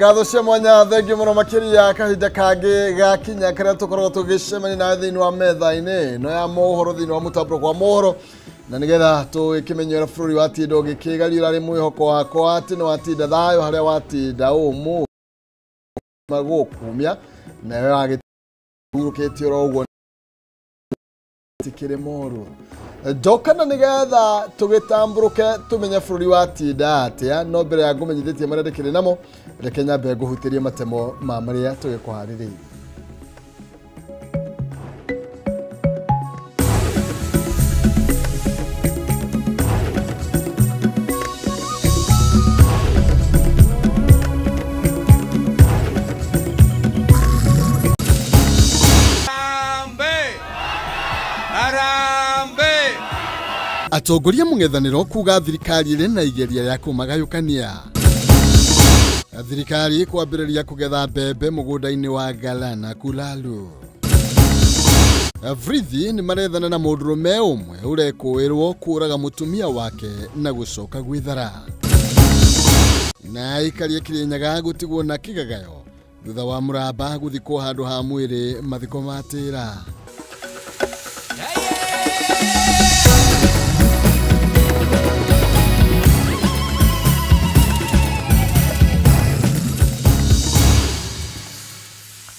Ngatho cia mwanya thengiũ mũno makĩria kahinda kangĩ gakinya karĩa tũkoragwo tũgĩcemania nawe thĩinĩ wa metha-inĩ ĩno ya mohoro thĩinĩ wa mũtambũro kwa mohoro na nĩgetha tũgĩkĩmenye ũrĩa bũrũri watinda ũgĩkĩgaria ũrarĩ mwĩhoko wakwa atĩ nĩ watinda thayũ harĩa watinda ũmũ magũkumia nawe wagĩhurũkĩtie oro ũguo tikĩrĩ moru ndokana nĩgetha tũgĩtambũrũke tũmenye bũrũri watinda atĩa no mbere ya ngũmenyithĩtie marĩa ndĩkĩrĩ namo reke nyambe ngũhutĩrie matemo ma marĩa tũgĩkũharĩrĩirie. Atongoria mũng'ethanĩro kuga thirikari ĩrĩ na igeria rĩa kũmagayũkania. Thirikari kwambĩrĩria kũgetha mbembe mũgũnda-inĩ wa Galana Kulalu. Vrithi nĩ marethana na mũndũrũme ũmwe ũrekũĩrwo kũũraga mũtumia wake na gũcoka gwĩthara. Na aikari a Kĩrĩnyaga gũtigwo na kĩgagayo thutha wa mũramba gũthikwo handũ ha mwĩrĩ mathiko ma tĩra.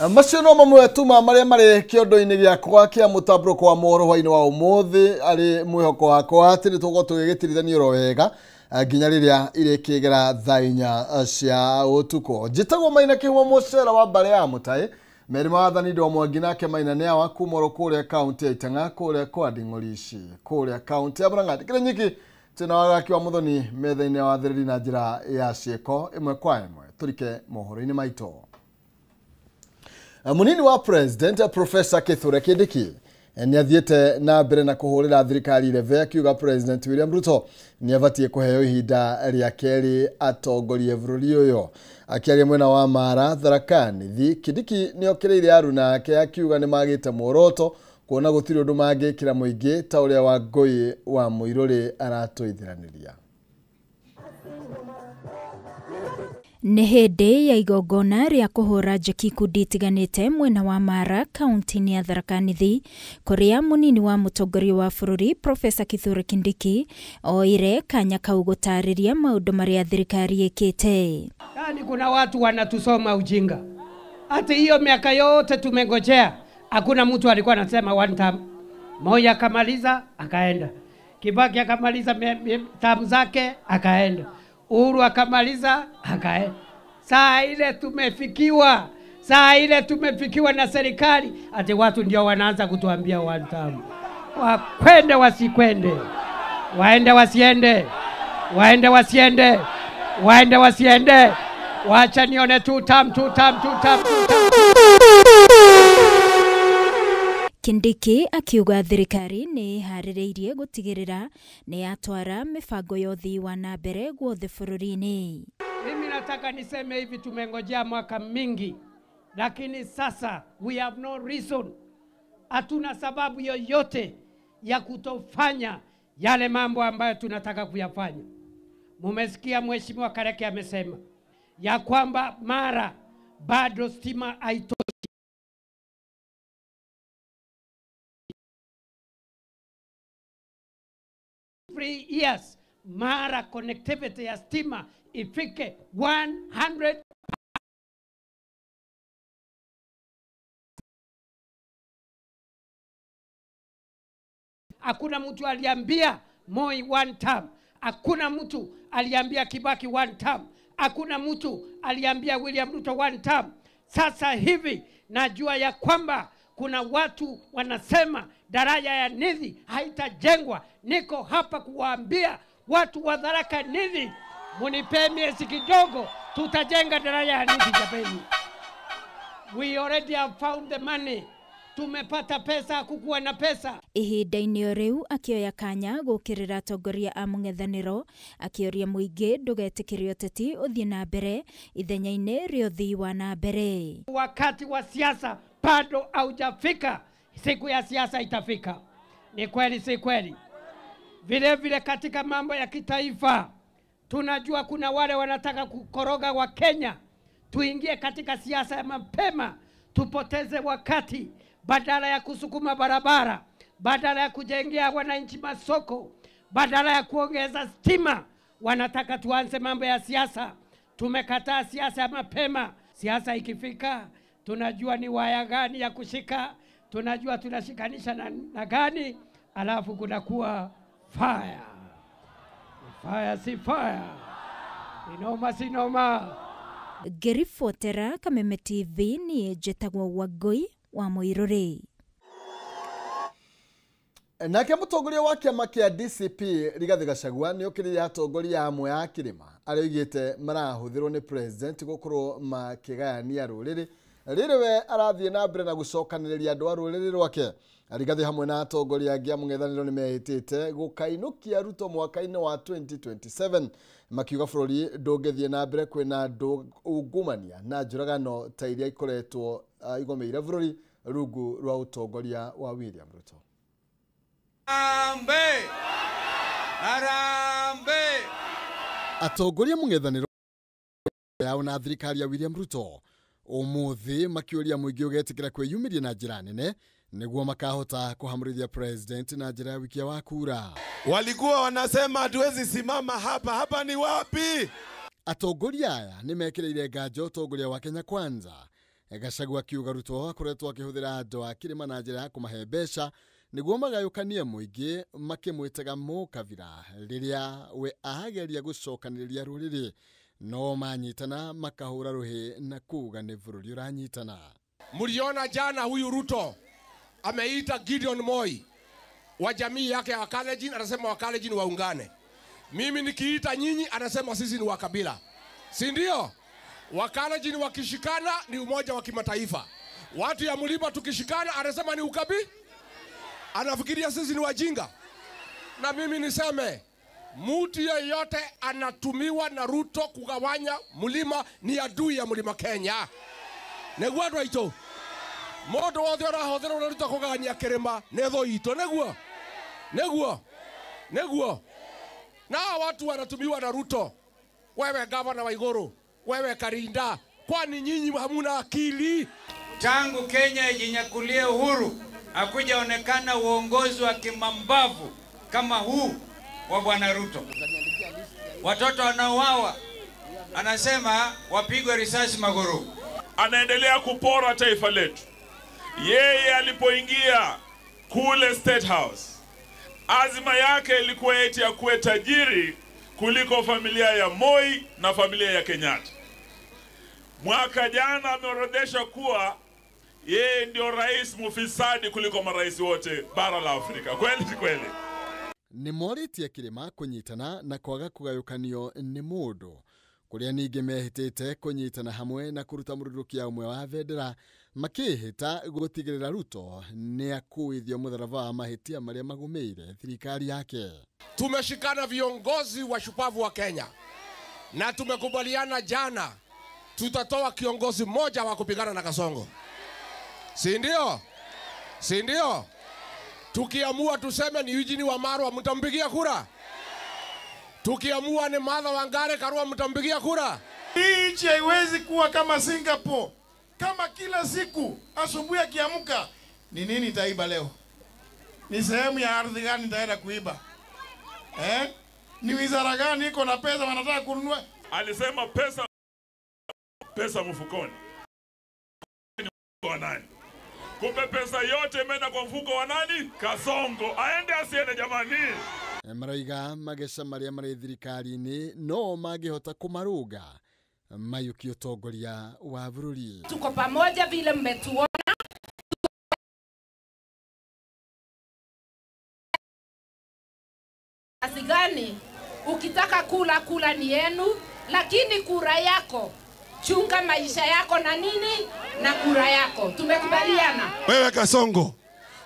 Macio no mamwe tu ma marĩa marĩ kĩondo-inĩ gĩakwa kĩa mũtambũrũko wa mohoro hwaĩ-inĩ wa ũmũthĩ arĩ mwĩhoko wakwa atĩ nĩ tũgũkorwo tũgĩgĩtirithania oro wega nginya rĩrĩa irĩkĩgera thaa inya cia ũtukũ. Njĩtagwo Maina Kĩhumo mũcera wa mbarĩ ya Mũtaĩ merĩ ma wathani Ndwa Mwangi nake Maina nĩ awa kuma oro kũrĩa kaũntĩ ya Itang'a kũrĩa kwa Nding'orici kũrĩa kaũntĩ ya Murang'a. Ndĩkĩrĩ nyiki twĩna wagaki wa Mũthoni metha-inĩ ya wathĩrĩri na njĩra ya ciĩko ĩmwe kwa ĩmwe tũrike mohoro-inĩ maitũ. Munini wa President Professor Kithure Kindiki nĩ athiĩte na mbere na kũhũrĩra thirikari irebe akiuga President William Ruto nĩ abatiĩ kũheo ihinda rĩa kerĩ atongorie bũrũri ũyũ. Akĩaria mwena wa Mara Tharaka Nithi, Kindiki nĩ okĩrĩire aruna ake akiuga nĩ magĩte muoroto kuona gũtirĩ ũndũ mangĩkĩra mũingĩ ta ũrĩa Wangũi wa Mũirũrĩ aratũithiranĩria. Nĩ hĩndĩ ya igongona rĩa kũhũra njeki ikundi itiganĩte mwena wa Mara kaunti-inĩ ya Tharaka Nithi kũrĩa mũnini wa mũtongoria wa bũrũri Professor Kithure Kindiki oire kanya kau gũtarĩria maũndũ marĩa thirikari ĩkĩte. Yani kuna watu wanatusoma ujinga. Ati hiyo miaka yote tumengojea, hakuna mtu alikuwa anasema one term. Moi akamaliza akaenda. Kibaki akamaliza term zake akaenda. Uhuru akamaliza akaenda. Saa ile tumefikiwa, saa ile tumefikiwa na serikali, ati watu ndio wanaanza kutuambia one term. Wakwende wasikwende, waende wasiende, waende wasiende, waende wasiende, wacha nione two term, two term, two term, two term. Kindiki akiuga thirikari nĩ ĩharĩrĩirie gũtigĩrĩra nĩ yatwara mĩbango ya ũthii wa na mbere guothe bũrũri-inĩ. Mimi nataka niseme hivi, tumengojea mwaka mingi, lakini sasa we have no reason, hatuna sababu yoyote ya kutofanya yale mambo ambayo tunataka kuyafanya. Mumesikia Mheshimiwa Kareke amesema ya kwamba Mara bado stima haitoshi. 3 years Mara connectivity ya stima ifike 100. Hakuna mtu aliambia Moi one term. Hakuna mtu aliambia Kibaki one term. Hakuna mtu aliambia William Ruto one term. Sasa hivi najua ya kwamba kuna watu wanasema daraja ya Nithi haitajengwa. Niko hapa kuwaambia watu wa Tharaka Nithi, munipe miezi kidogo, tutajenga daraja ya Nithi jameni. We already have found the money. Tumepata pesa, kukuwa na pesa. Ihinda-inĩ o rĩu akĩoya kanya gũkĩrĩra atongoria a mũng'ethanĩro akĩũria mũingĩ ndũgetĩkĩre ũteti ũthiĩ na mbere ithenya-inĩ rĩa ũthii wa na mbere. Wakati wa siasa bado haujafika, siku ya siasa itafika. Ni kweli si kweli? Vile vile katika mambo ya kitaifa tunajua kuna wale wanataka kukoroga wa Kenya. Tuingie katika siasa ya mapema, tupoteze wakati badala ya kusukuma barabara, badala ya kujengea wananchi masoko, badala ya kuongeza stima. Wanataka tuanze mambo ya siasa. Tumekataa siasa ya mapema. Siasa ikifika, tunajua ni waya gani ya kushika, tunajua tunashikanisha na gani, alafu kunakuwa fire. Fire si fire. Inoma si noma. Ngĩribotera Kameme TV niĩ njĩtagwo Wangũi wa Mũirũrĩ. Nake mũtongoria wa kĩama kĩa DCP Rigathĩ Gachagua nĩ okĩrĩire atongoria amwe a kĩrĩma arĩa oigĩte marahũthĩrwo nĩ president gũkorwo makĩgayania rũrĩrĩ rĩrĩ we arathiĩ na mbere na gũcokanĩrĩria andũ a rũrĩrĩ rwake. Rigathĩ hamwe na atongoria angĩ a mũng'ethanĩro nĩ mehĩtĩte gũkainũkia Ruto mwaka-inĩ wa 2027 makiuga bũrũri ndũngĩthiĩ na mbere kwĩna ungumania na njũragano ta iria ikoretwo igomeire bũrũri rungu rwa ũtongoria wa William Ruto. Harambee! Harambee! Atongoria mũng'ethanĩro yao na thirikari ya William Ruto ũmũthĩ makĩũria mũingĩ ũgetĩkĩra kwĩyumĩria na njĩra nene nĩguo makahota kũhamũrithia president na njĩra ya wikia wa kura. Walikuwa wanasema hatuwezi simama hapa, hapa ni wapi? Atongoria aya nĩmekĩrĩire nganja ũtongoria wa Kenya Kwanza. Gachagua akiuga Ruto akoretwo akĩhũthĩra andũ a kĩrĩma na njĩra ya kũmahe mbeca nĩguo magayũkanie mũingĩ makĩmwĩtaga mũkabira rĩrĩa we ageria gũcokanĩrĩria rũrĩrĩ no manyitana makahũra rũhĩ na kuga nĩ bũrũri ũranyitana. Mliona jana huyu Ruto ameita Gideon Moi wa jamii yake ya Wakalenjin, anasema Wakalenjin waungane. Mimi nikiita nyinyi anasema sisi ni wakabila, si ndio? Wakalenjin wakishikana ni umoja wa kimataifa. Watu ya mlima tukishikana anasema ni ukabi. Anafikiria sisi ni wajinga. Na mimi niseme mtu yeyote anatumiwa na Ruto kugawanya mlima ni adui ya mlima Kenya. Neguo andũ aitũ, mũndũ wothe ũrahũthĩrwo na Ruto kũgayania kĩrĩma nĩ thũ itũ. Neguo, neguo, neguo. Na watu wanatumiwa na Ruto. Wewe gavana wa Iguru, wewe Karinda, kwani nyinyi hamuna akili? Tangu Kenya ijinyakulie uhuru hakujaonekana uongozi wa kimambavu kama huu wa Bwana Ruto. Watoto wanauawa, anasema wapigwe risasi maguru. Anaendelea kupora taifa letu. Yeye alipoingia kule State House, azima yake ilikuwa eti ya kuwa tajiri kuliko familia ya Moi na familia ya Kenyatta. Mwaka jana ameorodhesha kuwa yeye ndio rais mufisadi kuliko marais wote bara la Afrika. Kweli si kweli? Nĩ morĩtie kĩrĩma kũnyitana na kwaga kũgayũkanio nĩ mũndũ kũrĩa ningĩ mehĩtĩte kũnyitana hamwe na kũruta mũrũrũkia ũmwe wa bendera makĩhĩta gũtigĩrĩra Ruto nĩ akuithio mũtharaba wa mahĩtia marĩa magũmĩire thirikari yake. Tumeshikana viongozi wa shupavu wa Kenya na tumekubaliana jana tutatoa kiongozi mmoja wa kupigana na Kasongo. Si ndio? Si ndio? Tukiamua tuseme ni Eugene Wamalwa mtampigia kura. Tukiamua ni Martha Wangari Karua mtampigia kura. Hii nchi haiwezi kuwa kama Singapore. Kama kila siku asubuhi akiamka, ni nini nitaiba leo? Ni sehemu ya ardhi gani nitaenda kuiba? Ni wizara gani iko na pesa wanataka kununua? Alisema pesa pesa mfukoni. Wa nani? Kumbe pesa yote imeenda kwa mfuko wa nani? Kasongo. Aende asiende jamani? Maraiga mageca marĩa marĩ thirikari-inĩ no mangĩhota kũmarũnga mayũkie ũtongoria wa bũrũri. Tuko pamoja vile mmetuona. Asigani ukitaka kula kula ni yenu, lakini kura yako chunga maisha yako na nini na kura yako. Tumekubaliana. Wewe Kasongo,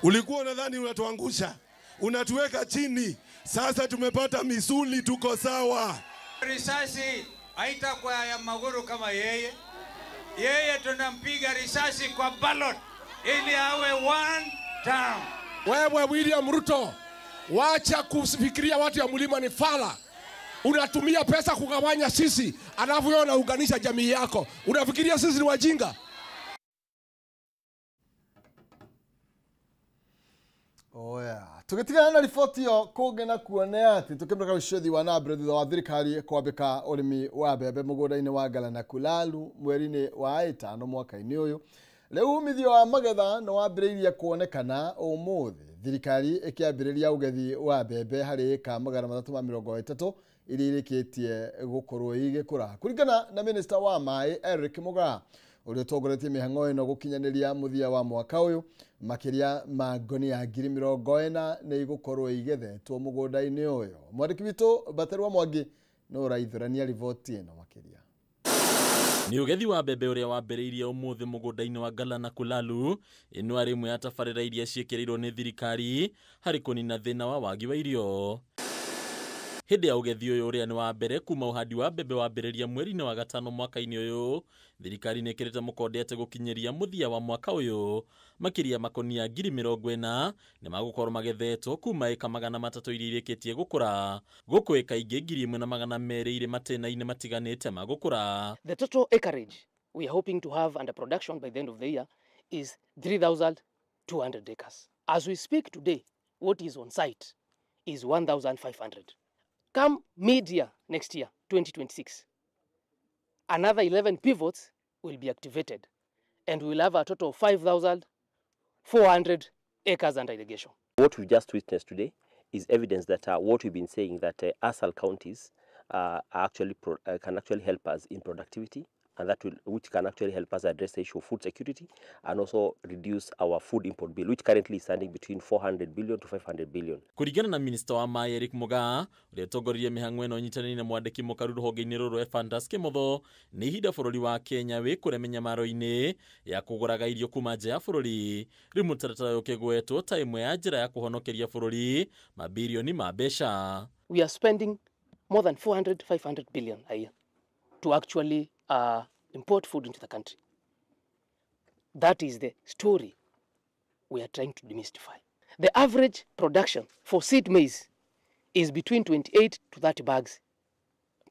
ulikuwa unadhani unatuangusha, unatuweka chini. Sasa tumepata misuli, tuko sawa. Risasi haitakuwa ya Maguru kama yeye. Yeye tunampiga risasi kwa ballot ili awe one term. Wewe William Ruto, wacha kufikiria watu ya mlima ni fala. Unatumia pesa kugawanya sisi, alafu wewe unaunganisha jamii yako. Unafikiria sisi ni wajinga? Oya, tugitigana na riboti ĩyo kũngĩ na kuone atĩ tũkĩmũreka ũcio wa na mbere thutha wa thirikari kwambĩka ũrĩmi wa mbembe mũgũnda-inĩ wa Galana Kulalu mweri-inĩ wa ĩtano mwaka-inĩ ũyũ. Rĩu umithio wa magetha nĩ wambĩrĩirie kuonekana ũmũthĩ, thirikari ĩkĩambĩrĩria ũgethi wa mbembe harĩ ĩka 330 iria irĩkĩtie gũkorwo igĩkũra. Kũringana na minista wa maĩ Eric Mugaa, ũrĩa ũtongoretie mĩhang'o ĩno gũkinyanĩria mũthia wa mwaka ũyũ, makĩria ma ngonia 40,000 nĩ igũkorwo igethetwo mũgũnda-inĩ ũyũ. Mwandĩki witũ Baterwa Mwangi nĩ ũraithũrania riboti ĩno makĩria. Nĩ ũgethi wa mbembe ũrĩa wambĩrĩirie ũmũthĩ mũgũnda-inĩ wa Galana Kulalu, ĩno arĩ ĩmwe ya tabarĩra iria ciĩkĩrĩirwo nĩ thirikari harĩ kũnina thĩna wa wagi wa irio. Hĩndĩ ya ũgethi ũyũ ũrĩa nĩ wa mbere kuma ũhandi wa mbembe wambĩrĩria mweri-inĩ wa gatano mwaka-inĩ ũyũ, thirikari nĩ ĩkĩrĩte mũkonde atĩ gũkinyĩria mũthia wa mwaka ũyũ makĩria makonia 40,000 nĩ magũkorwo magethetwo kuma ĩka 300 iria irĩkĩtie gũkũra, gũkũ ĩka ingĩ 1,200 irĩ matĩna-inĩ matiganĩte ma gũkũra. The total acreage we are hoping to have under production by the end of the year is 3,200 acres. As we speak today, what is on site is 1,500. Come mid-year next year, 2026, another 11 pivots will be activated and we will have a total of 5,400 acres under irrigation. What we've just witnessed today is evidence that what we've been saying, that ASAL counties are actually can actually help us in productivity, and that will, which can actually help us address the issue of food security and also reduce our food import bill, which currently is standing between 400 billion to 500 billion. Kũringana na Minista wa Maĩ Eric Mugaa, ũrĩa ũtongoririe mĩhang'o ĩno ĩnyitanĩire na mwandĩki mũkaru rũhonge-inĩ rũrũ Ephantus Kimotho, nĩ ihinda bũrũri wa Kenya wĩ kũrĩa mĩnyamaro-inĩ ya kũgũraga irio kuma nja ya bũrũri. Rĩu mũtaratara ũyũ ũkĩgwetwo ta ĩmwe ya njĩra ya kũhonokeria bũrũri mabirioni ma mbeca. We are spending more than 400, 500 billion a year to actually import food into the country. That is the story we are trying to demystify. The average production for seed maize is between 28 to 30 bags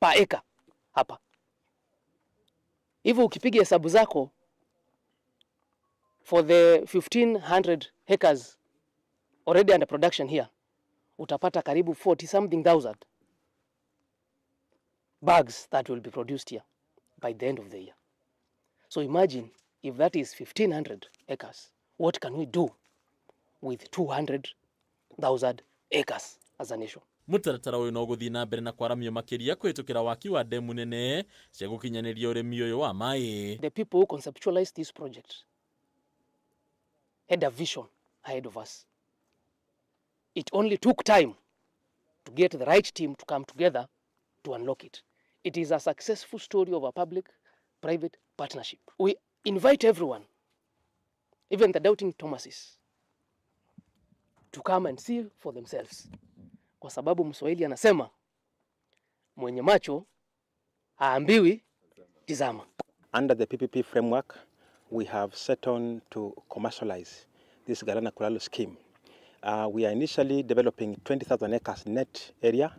per acre hapa. Hivyo ukipiga hesabu zako for the 1500 acres already under production here, utapata karibu 40 something thousand bags that will be produced here by the end of the year. So imagine if that is 1,500 acres, what can we do with 200,000 acres as a nation? Mũtaratara ũyũ no gũthiĩ na mbere na kwaramio makĩria kũhĩtũkĩra waki wa ndemu nene cia gũkinyanĩria ũrĩmi ũyũ wa maĩ. The people who conceptualized this project had a vision ahead of us. It only took time to get the right team to come together to unlock it. It is a successful story of a public-private partnership. We invite everyone, even the doubting Thomases, to come and see for themselves. Kwa sababu Mswahili anasema, mwenye macho haambiwi tizama. Under the PPP framework, we have set on to commercialize this Galana Kulalu scheme. We are initially developing 20,000 acres net area,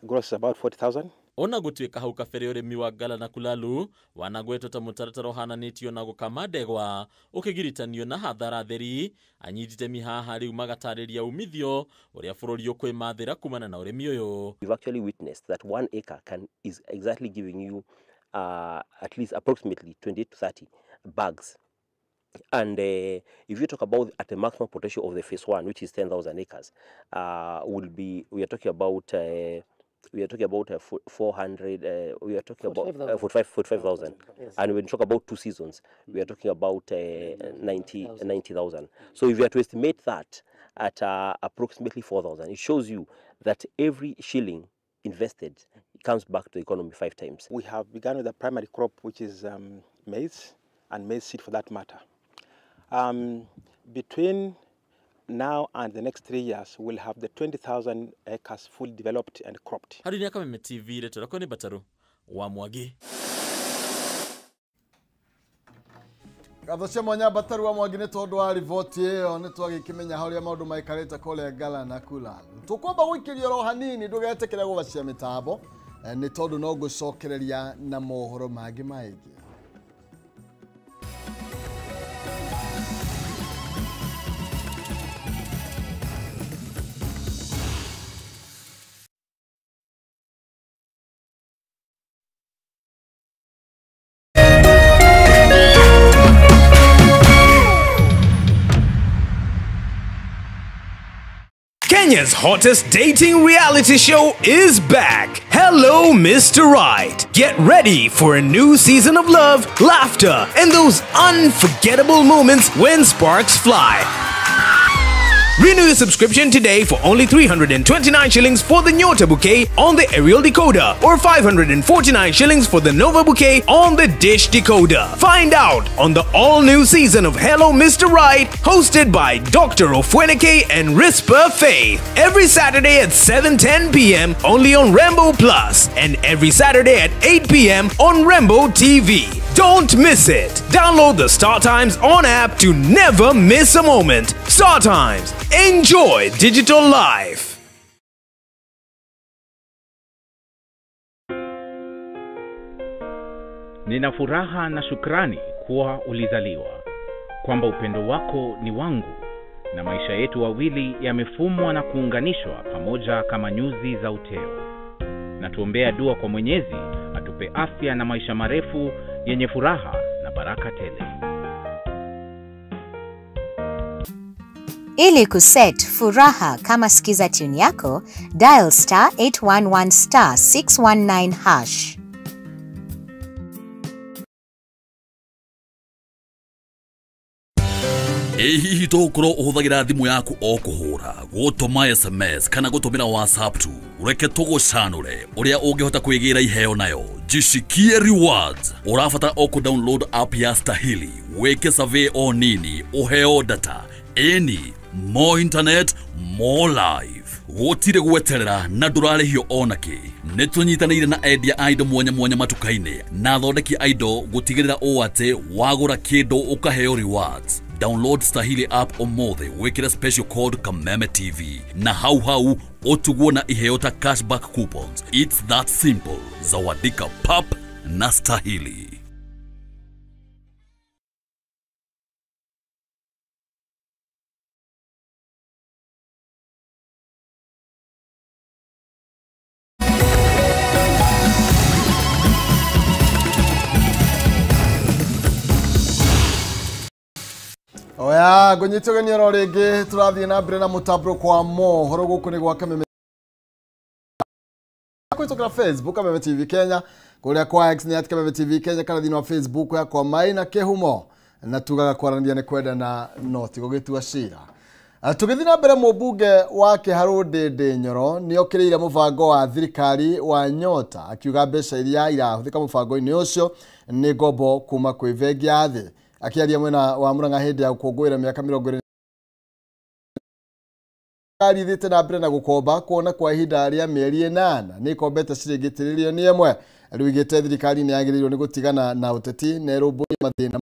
gross is about 40,000. Ona gũtuĩka hau kabere ũrĩmi wa Galana Kulalu wanagwetwo ta mũtaratara ũhananĩtio na gũkama ndegwa ũkĩgiritanio na hathara theri, anyiti itemi haha rĩu magatarĩria umithio ũrĩa bũrũri ũkwĩmathĩra kumana na ũrĩmi ũyũ. We've actually witnessed that 1 acre is exactly giving you at least approximately 20 to 30 bags. And if you talk about at the maximum potential of the phase one, which is 10,000 acres, we are talking about 400, we are talking about 45,000. Yes. And when we talk about 2 seasons, we are talking about 90,000. So if you are to estimate that at approximately 4,000, it shows you that every shilling invested comes back to the economy 5 times. We have begun with the primary crop, which is maize, and maize seed for that matter. Between now and the next 3 years, we'll have the 20,000 acres fully developed and cropped. Harĩ Kameme TV, rĩtwa nĩ Bataru wa Mwangi. Ngatho cia mwanya Bataru wa Mwangi nĩ tondũ wa riboti ĩyo, nĩ twagĩkĩmenya harĩa maũndũ maikarĩte kũrĩa Galana Kulalu. Tũkwamba gũikĩria oro hanini ndũgetĩkĩre gũgacia mĩtambo Nĩ tondũ no ngũcokereria na mohoro mangĩ maingĩ. Kenya's hottest dating reality show is back. Hello, Mr. Right. Get ready for a new season of love, laughter, and those unforgettable moments when sparks fly. Renew your subscription today for only 329 shillings for the Nyota bouquet on the aerial decoder or 549 shillings for the Nova bouquet on the dish decoder. Find out on the all-new season of Hello Mr. Right, hosted by Dr. Ofweneke and Risper Faith. Every Saturday at 7:10 p.m. only on Rembo Plus and every Saturday at 8 p.m. on Rembo TV. Don't miss it. Download the Star Times on app to never miss a moment. Star Times. Enjoy digital life. Nina furaha na shukrani kuwa ulizaliwa, kwamba upendo wako ni wangu na maisha yetu wawili yamefumwa na kuunganishwa pamoja kama nyuzi za uteo. Na tuombea dua kwa Mwenyezi atupe afya na maisha marefu yenye furaha na baraka tele. Ili kuset furaha kama skiza tune yako, dial star 811 star 619 hash. Ĩ hihi tũgũkorwo ũhũthagĩra thimũ yaku o kũhũra, gũtũma SMS kana gũtũmĩra WhatsApp tu? Reke tũgũcanũre ũrĩa ũngĩhota kwĩgĩra iheo nayo. Jishikie rewards. Ũrabatara o kũ-download app ya Stahili, wĩke survey o nini, ũheo data. Ĩni, more internet, more life. Gũtirĩ gweterera na ndũrarĩhio onakĩ. Nĩ tũnyitanĩire na endia a indo mwanya mwanya matuka-inĩ na athondeki a indo gũtigĩrĩra ũũ atĩ wagũra kĩndũ ũkaheo rewards. Download Stahili app ũmũthĩ wĩkĩre special code Kameme TV na hau hau ũtugwo na iheo ta cashback coupons. It's that simple. Zawadika pap na Stahili. Oya, ngũnyite ũgeni oro rĩngĩ tũrathiĩ na mbere na mũtambũrũko wa mohoro gũkũ nĩ gwa Kameme kũhĩtũkĩra Facebook Kameme TV Kenya, kũrĩa kwa X nĩ at Kameme TV Kenya, kana thĩinĩ wa Facebook yakwa Maina Kĩhumo, na tugaga kwaranĩria nĩ kwendana no ti gũgĩtua cira. Tũgĩthiĩ na mbere, mũmbunge wa Kĩharũ Ndĩndĩ Nyoro nĩokĩrĩire mũbango wa thirikari wa Nyota, akiuga mbeca iria irahũthĩka mũbango-inĩ ũcio nĩ ngombo kuma kwĩ bengi ya thĩ. Akiaria mwena wa Murang'a hĩndĩ ya gũkũngũĩra mĩaka 20 ithiĩte na mbere na gũkomba kuona kwa ihinda rĩa mĩeri 8 nĩ ikombete ciringi tiririoni 1. Rĩu igĩte thirikari nĩ yagĩrĩirwo nĩ gũtigana na ũteti na ĩrũmbũiye mathĩna.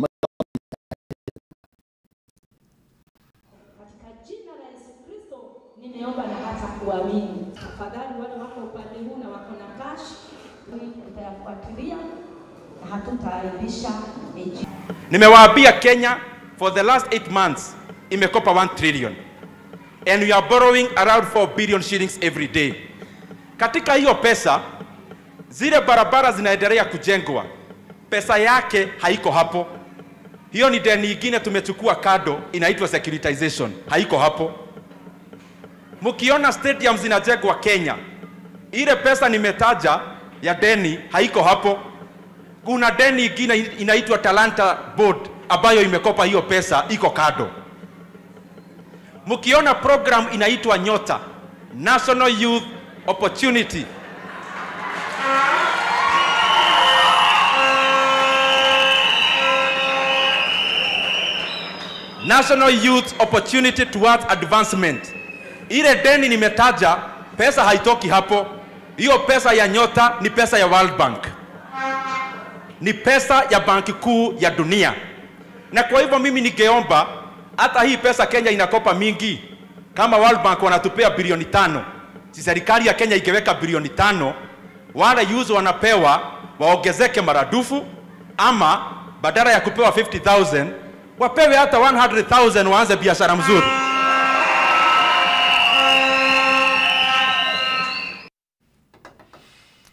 Katika jina la Yesu Kristo nimeomba na hata kuamini. Tafadhali wale wako upande huu na wako na cash, nitayafuatilia na hatutaaibisha. Nimewaambia Kenya for the last 8 months imekopa 1 trillion and we are borrowing around 4 billion shillings every day. Katika hiyo pesa, zile barabara zinaendelea kujengwa, pesa yake haiko hapo. Hiyo ni deni nyingine tumechukua kado, inaitwa securitization, haiko hapo. Mkiona stadium zinajengwa Kenya, ile pesa nimetaja ya deni haiko hapo. Kuna deni nyingine inaitwa Talanta Board ambayo imekopa hiyo pesa, iko kado. Mkiona program inaitwa Nyota, National Youth Opportunity, National Youth Opportunity Towards Advancement. Ile deni nimetaja, pesa haitoki hapo. Hiyo pesa ya Nyota ni pesa ya World Bank, ni pesa ya Banki Kuu ya Dunia. Na kwa hivyo mimi ningeomba, hata hii pesa Kenya inakopa mingi, kama World Bank wanatupea bilioni 5, si serikali ya Kenya ingeweka bilioni 5 Wale youth wanapewa waongezeke maradufu, ama badala ya kupewa 50,000 wapewe hata 100,000 waanze biashara mzuri.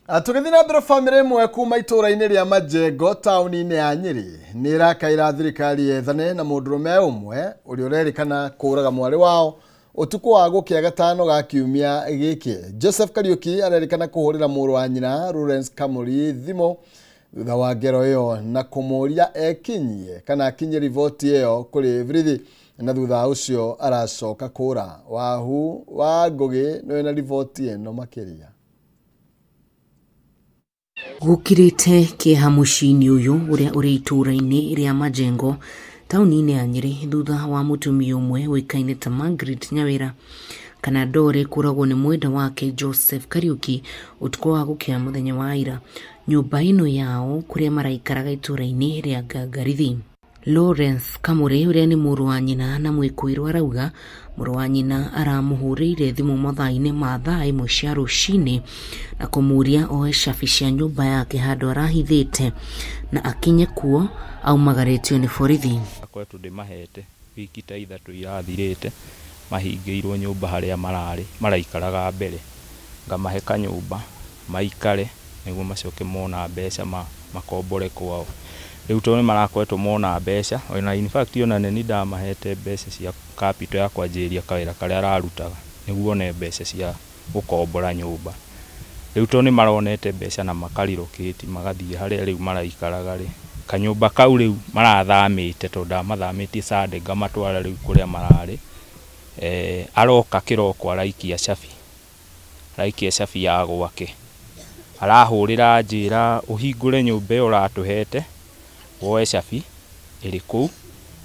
Tũgĩthiĩ na mbere, bamĩrĩ ĩmwe kuma itũũra-inĩ rĩa Majengo taũni-inĩ ya Nyĩrĩ nĩ ĩrakaĩra thirikari yethane na mũndũrũme ũmwe ũrĩa ũrerĩkana kũũraga mwarĩ wao ũtukũ wa gũkĩa gatano ga kiumia gĩkĩ. Joseph Kariuki arerĩkana kũhũrĩra mũrũ wa nyina Lawrence Kamuri thimũ thutha wa ngero ĩyo na kũmũũria ekinyie kana akinyie riboti ĩyo kũrĩ borithi, na thutha ũcio aracoka kũũra. Wahu wa Ngũgĩ nĩwe na riboti ĩno makĩria. Gũkirĩte kĩeha mũciĩ-inĩ ũyũ ũrĩa ũrĩ itũũra-inĩ rĩa Majengo taũni-inĩ ya Nyĩrĩ thutha wa mũtumia ũmwe ũĩkaine ta Margaret Nyawĩra kana Ndore kũragwo nĩ mwenda wake Joseph Kariuki ũtukũ wa gũkĩa mũthenya wa ira nyũmba ĩno yao kũrĩa maraikaraga itũũra-inĩ rĩa Ngangarithi. Lawrence Kamuri ũrĩa nĩ mũrũ wa nyina na mwĩkũĩrwo arauga mũrũ wa nyina aramũhũrĩire thimũ mathaa-inĩ ma thaa 1 cia rũcinĩ na kũmũria oe cabi cia nyũmba yake handũ arahithĩte na akinye kuo aumagarĩtio nĩ borithi. Akoretwo ndĩmahete wiki ta 3 irathirĩte mahingĩirwo nyũmba harĩa mararĩ maraikaraga mbere, ngamahe kanyũmba maikare nĩguo macoke mona mbeca makombore kwao. Rĩu tondũ nĩmarakoretwo mona mbeca, ona in fact ona nĩ ndamahete mbeca cia capital ya kwanjĩrĩria kawĩra karĩa ararutaga nĩguo one mbeca cia gũkombora nyũmba. Rĩu tondũ nĩmaronete mbeca na makarilocate magathiĩ harĩa rĩu maraikaraga rĩ, kanyũmba kau rĩu marathamĩte tondũ ndamathamĩtie Sunday ngamatwara rĩu kũrĩa mararĩ. Aroka kĩroko araikia cabi, araikia cabi ya gwake, arahũrĩra njĩra ũhingũre nyũmba ĩyo ũratũhete woe cabi ĩrĩ kũu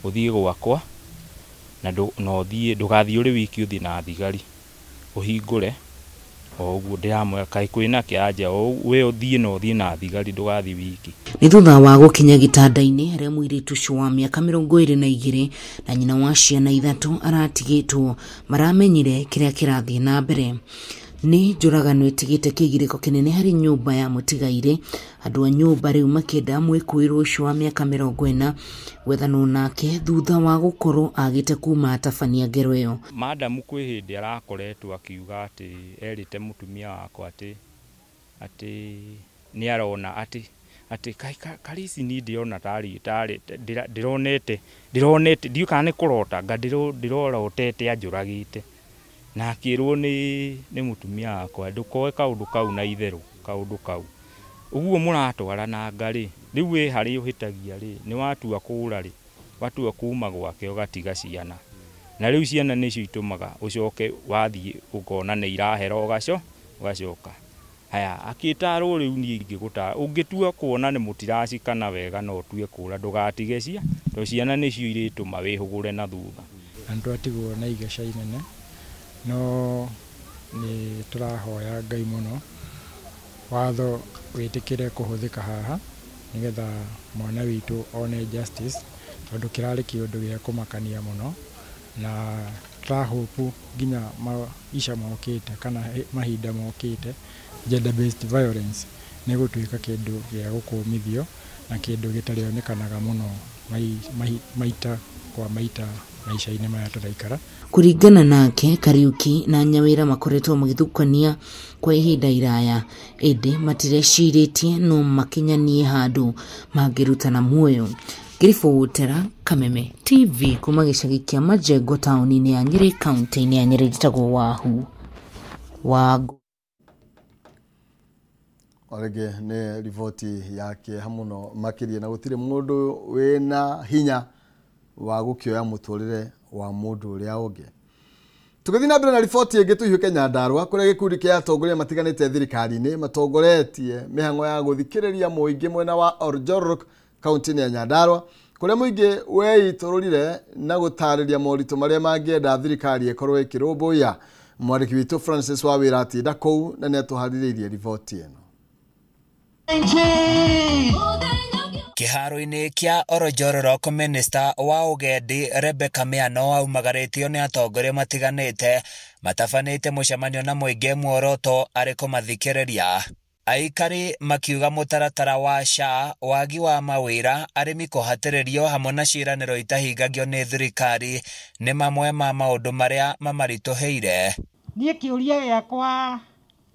ũthiĩ gwakwa na ũthiĩ ndũgathiĩ ũrĩ wiki ũthiĩ na thigari ũhingũre o ũguo ndĩramwĩra kaĩ kwĩna kĩanja we ũthiĩ na ũthiĩ na thigari ndũgathiĩ wiki. Nĩ thutha wa gũkinya gĩtanda-inĩ harĩa mũirĩtu ũcio wa mĩaka 22 na nyina wa ciana 3 aratigĩtwo maramenyire kĩrĩa kĩrathiĩ na mbere. Nĩ njũragano ĩtigĩte kĩgirĩko kĩnene harĩ nyũmba ya mũtigairĩ, andũ a nyũmba rĩu makĩenda mwĩkũĩrwo ũcio wa mĩaka 40 gwethanwo nake thutha wa gũkorwo agĩte kuma atabania ngero ĩyo. Madamu kwĩ hĩndĩ arakoretwo akiuga atĩ erĩte mũtumia wakwa atĩ nĩ arona atĩ Karisi ni ndĩrona tarĩ ndĩronete ndiũ kana nĩ kũrota nga ndĩrorotete anjũragĩte na akĩrwo nĩ mũtumia wakwa ndũkoe kaũndũ kau na itherũ kaũndũ kau ũguo mũratwarana nga rĩ rĩu wĩ harĩa ũhĩtagia rĩ nĩ watua kũũra rĩ watua kuma gwake ũgatiga ciana na rĩu ciana nĩcio itũmaga ũcoke wathiĩ ũkona nĩ irahera ũgacoka haya akĩtarwo rĩu niĩ ingĩgũtara ũngĩtua kuona nĩ mũtiracikana wega no ũtue kũũra ndũgatige cia tondũ ciana nĩcio irĩtũma wĩhũgũre na thutha. Na nĩtwatigwo na igeca inene no nĩ tũrahoya Ngai mũno watho wĩtĩkĩre kũhũthĩka haha nĩgetha mwana witũ one justice tondũ kĩrarĩ kĩũndũ gĩa kũmakania mũno na tũrahopu nginya maica mokĩte kana mahinda mokĩte gender based violence nĩ gũtuĩka kĩndũ gĩa gũkũmithio na kĩndũ gĩtarĩonekanaga mũno maita kwa maita maica-inĩ maya tũraikara. Kũringana nake, Kariuki na Nyawĩra makoretwo magĩthukania kwa ihinda iraya ĩndĩ matirecirĩtie no makinyanie handũ mangĩrutana muoyo. Ngĩribotera Kameme TV kuma gĩcagi kĩa Majengo taũni-inĩ ya Nyĩrĩ kaunti-inĩ ya Nyĩrĩ, njĩtagwo Wahu wa Orege nĩ riboti ya kĩeha mũno makĩria na gũtirĩ mũndũ wĩna hinya wa gũkĩoya mũtũrĩre wa mũndũ ũrĩa ũngĩ. Tũgĩthiĩ na mbere na riboti ĩngĩ tũhiũke Nyandarũa kũrĩa gĩkundi kĩa atongoria matiganĩte thirikari-inĩ matongoretie mĩhang'o ya gũthikĩrĩria mũingĩ mwena wa Oljororok kaunti-inĩ ya Nyandarũa kũrĩa mũingĩ weitũrũrire na gũtarĩria moritũ marĩa mangĩenda thirikari ĩkorwo ĩkĩrũmbũiya. Mwandĩki witũ Francis Wawĩra atinda kũu na nĩatũharĩrĩirie riboti ĩno. Kĩharo-inĩ kĩa Oljororok, minista wa ũgendi Rebecca Miano aumagarĩtio nĩ atongoria matiganĩte matabanĩte mũcemanio na mũingĩ muoroto arĩ kũmathikĩrĩria. Aikari makiuga mũtaratara wa SHA, wagi wa mawĩra, arĩmi kũhatĩrĩrio hamwe na ciĩranĩro itahingagio nĩ thirikari nĩ mamwe ma maũndũ marĩa mamaritũhĩire. Niĩ kĩũria gĩakwa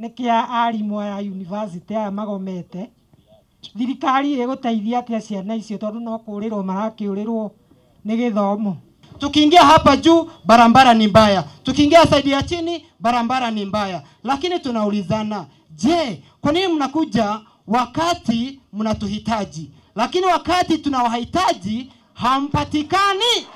nĩ kĩa arimũ aya university aya magomete, thirikari ĩgũteithia atĩa ciana icio tondũ no kũũrĩrwo marakĩũrĩrwo nĩ gĩthomo. Tukiingia hapa juu barabara ni mbaya, tukiingia saidi ya chini barabara ni mbaya, lakini tunaulizana, je, kwa nini mnakuja wakati mnatuhitaji, lakini wakati tunawahitaji hampatikani?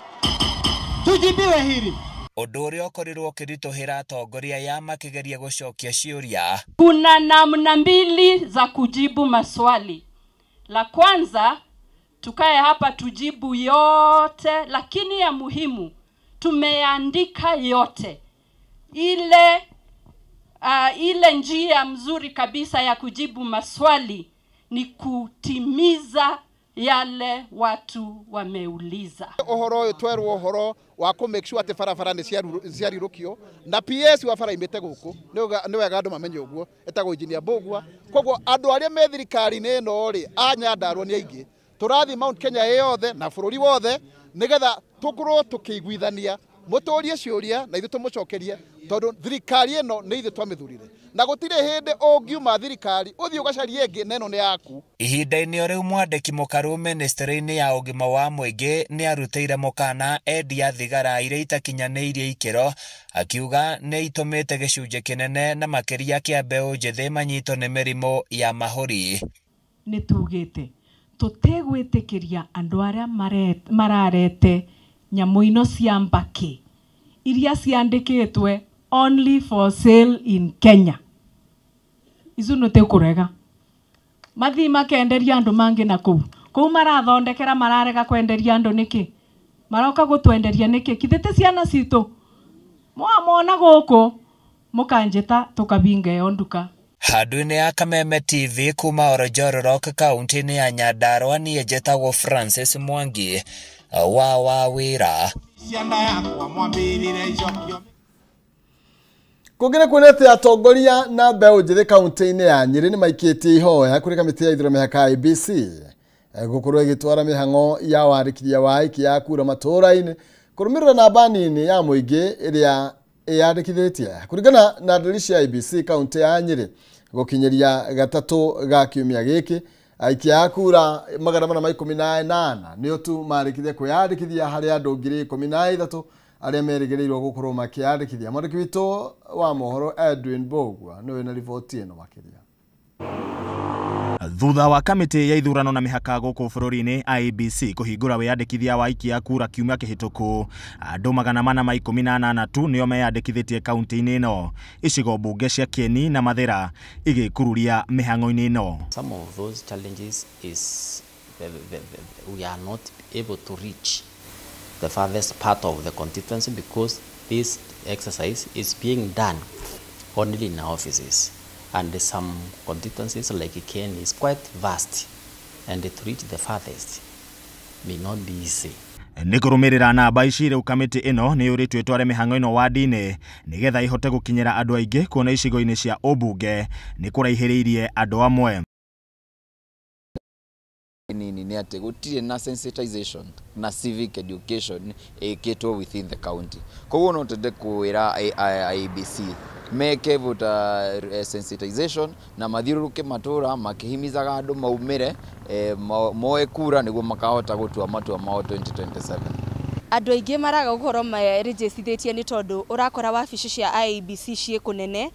Tujibiwe hili. Ũndũ ũrĩa ũkorirwo ũkĩritũhĩra atongoria aya makĩgeria gũcokia ciũria. Kuna namna mbili za kujibu maswali. La kwanza, tukae hapa tujibu yote, lakini ya muhimu tumeandika yote. Ile njia mzuri kabisa ya kujibu maswali ni kutimiza yale watu wameuliza. Uhoro uyu twerwo uhoro wa ku make sure ati barabara ni ciarirukio na PS wa bara imite guku ni wega andu mamenye uguo etagwo Engineer Mbugua. Koguo andu aria me thirikari-ini ino ri a Nyandarua ni aingi, turathi Mount Kenya yothe na bururi wothe nigetha tukorwo tukiiguithania, muturie ciuria na ithu tumucokerie, tondu thirikari ino ni ithu twamithurire na gutire hindi ungiuma thirikari uthii ugacarie ingi na ino ni yaku. Ihinda-inĩ o rĩu mwandĩki mũkaru ministry-inĩ ya ũgima wa mũingĩ nĩ arutĩire mũkana endia thigara iria itakinyanĩirie ikĩro, akiuga nĩ itũmĩte gĩcunjĩ kĩnene na makĩria kĩa mbeũ njĩthĩ manyitwo nĩ mĩrimũ ya mahũri. Nĩ tugĩte tũtegwĩtĩkĩria andũ arĩa mararete nyamũ ino cia mbakĩ iria ciandĩkĩtwe only for sale in Kenya. Icu nĩ tũkũrega mathi makenderia andũ mangĩ na kũu kũu marathondekera mararega kwenderia andũ nĩkĩ maroka gũtwenderia nĩkĩ kithĩte ciana citũ mwamona gũkũ mũkanjĩta tũkabinga ĩyo nduka. Handũ-inĩ ya Kameme TV kuma Oronjororok kaunti-inĩ ya Nyandarua, niĩ njĩtagwo Francis Mwangi wa wĩra. Kũngĩ nĩ kuona atĩ atongoria na mbeũ njĩthĩ kaunti-inĩ ya Nyĩrĩ nĩ maikĩtie ihoya kũrĩ kamĩtĩ ya ithurano mĩhaka ya IEBC gũkorwo ĩgĩtwara mĩhang'o ya warĩkiria wa aikia a kura matũũra-inĩ kũrũmĩrĩra namba nini ya mũingĩ ĩrĩa ĩyandĩkithĩtie. Kũringana na ndũri cia IEBC kaunti ya Nyĩrĩ gũkinyĩria gatatũ ga kiumia gĩkĩ, aikia a kura 418 nĩo tu marĩkirie kwĩyandĩkithia harĩ andũ 13,000 arĩa merĩgĩrĩirwo gũkorwo makĩyandĩkithia. Mwandĩki witũ wa mohoro Edwin Mbugua nĩwe na riboti ĩno makĩria. Thutha wa kamĩtĩ ya ithurano na mĩhaka gũkũ bũrũri-inĩ IEBC kũhingũra wĩyandĩkithia wa aikia a kura kiumia kĩhĩtũku, andũ 418 tu nĩo meyandĩkithĩtie kaunti-inĩ ĩno, icigo mbunge cia Kieni na Mathĩra igĩkururia mĩhang'o-inĩ ĩno. Some of those challenges is we are not able to reach the farthest part of the constituency because this exercise is being done only in our offices. And some constituencies like Kieni is quite vast, and to reach the farthest may not be easy. Nĩ kũrũmĩrĩra namba ici rĩu kamĩtĩ ĩno nĩ yũrĩtio ĩtware mĩhang'o ĩno wandi-inĩ nĩgetha ĩhote gũkinyĩra andũ aingĩ, kuona icigo-inĩ cia ũmbunge nĩ kũraihĩrĩirie andũ amwe. Nini nĩ atĩ gũtirĩ na sensitization na civic education ĩkĩtwo within the county. Koguo no twende kwĩra IEBC meke voter sensitization na mathiũrũrũke matũra makĩhimizaga andũ maumĩre moe kura nĩguo makahota gũtua matua mao 2027. Andũ aingĩ maraga gũkorwo merĩnjĩcithĩtie nĩ tondũ ũrakora wabici cia IEBC ciĩ kũnene,